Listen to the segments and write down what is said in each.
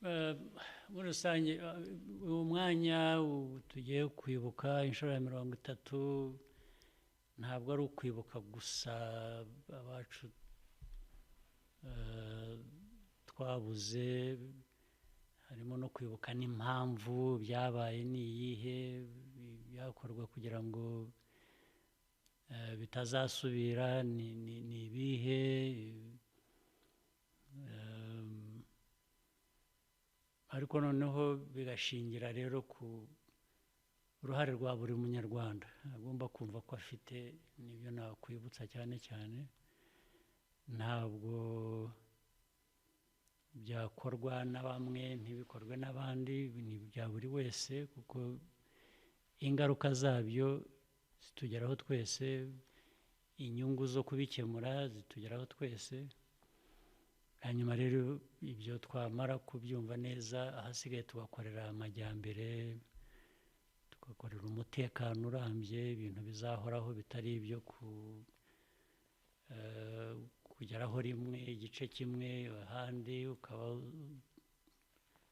Muri rusange, uyu mwanya ubu tugiye kwibuka inshuro ya 30, ntabwo ari ukwibuka gusa abacu twabuze, harimo no kwibuka n'impamvu byabaye, ni iyihe, byakorwa kugira ngo bitazasubira, ni ibihe. Ariko noneho bigashingira rero ku ruhare rwa buri munyarwanda agomba kumva ko afite. Nibyo nakwibutsa cyane cyane, ntabwo byakorwa na bamwe ntibikorwe n'abandi, ni ibya buri wese, kuko ingaruka zabyo zitugeraho twese, inyungu zo kubikemura zitugeraho twese. Hanyuma rero ibyo twamara kubyumva neza, ahasigaye tugakorera amajyambere, tugakorera umutekano urambye, ibintu bizahoraho, bitari ibyo kugeraho rimwe igice kimwe, ahandi ukaba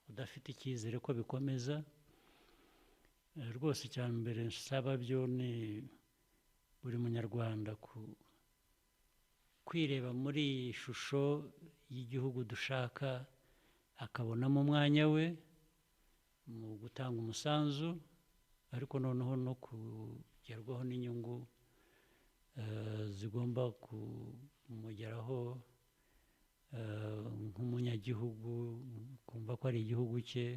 udafite icyizere ko bikomeza. Rwose icya mbere nsaba byo ni buri munyarwanda kwireba muri iyi shusho y'igihugu dushaka, akabonamo umwanya we mu gutanga umusanzu, ariko noneho no kugerwaho n'inyungu zigomba kumugeraho nk'umunyagihugu, kumva ko ari igihugu cye,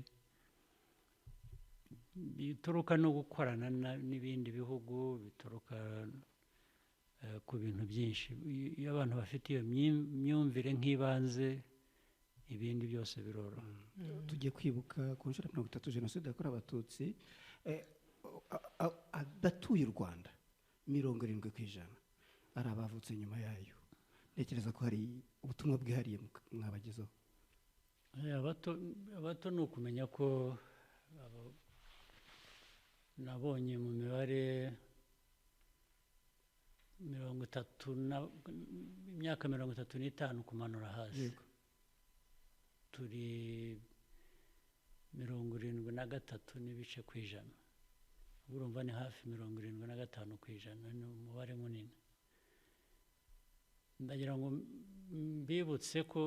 bituruka no gukorana n'ibindi bihugu, bituruka ku bintu byinshi. Iyo abantu bafite iyo myumvire nk'ibanze, ibindi byose biroroha. Tugiye kwibuka ku nshuro ya 30 jenoside yakorewe Abatutsi. Abatuye u Rwanda 70% ari abavutse nyuma yayo. Ntekereza ko hari ubutumwa bwihariye mwabagezaho. Abato ni ukumenya ko nabonye mu mibare 30 na imyaka 35 kumanura hasi, turi 73.5%. Urumva ni hafi 75%, ni umubare munini. Ndagira ngo mbibutse ko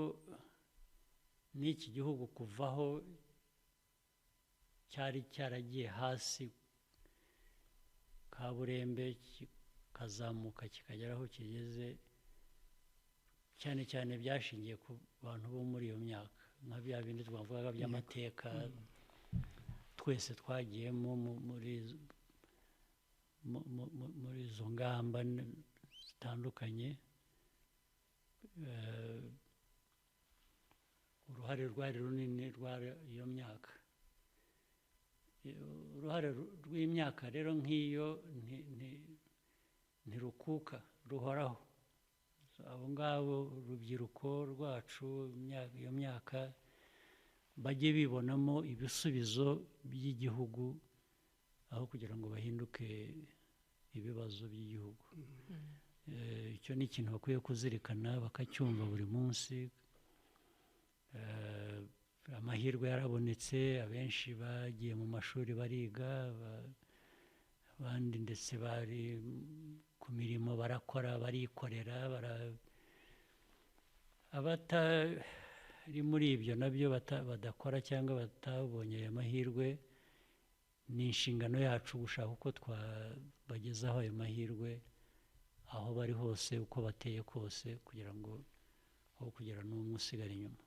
n'iki gihugu kuvaho cyari cyaragiye hasi kaburembe, kikazamuka kikagera aho kigeze, cyane cyane byashingiye ku bantu bo muri iyo myaka, nka bya bindi twavugaga by'amateka twese twagiyemo muri izo ngamba zitandukanye. Uruhare rwari runini rwari iyo myaka. Uruhare rw'imyaka rero nk'iyo ntirukuka, ruhoraho. Abo ngabo urubyiruko rwacu iyo myaka bajye bibonamo ibisubizo by'igihugu, aho kugira ngo bahinduke ibibazo by'igihugu. Icyo ni ikintu bakwiye kuzirikana, bakacyumva buri munsi. Amahirwe yarabonetse, abenshi bagiye mu mashuri bariga, abandi ndetse bari ku mirimo barakora, barikorera. Abatari muri ibyo nabyo badakora cyangwa batabonye aya mahirwe, ni inshingano yacu gushaka uko twabagezaho ayo mahirwe aho bari hose, uko bateye kose, kugira ngo aho kugira n'umwe usigara inyuma.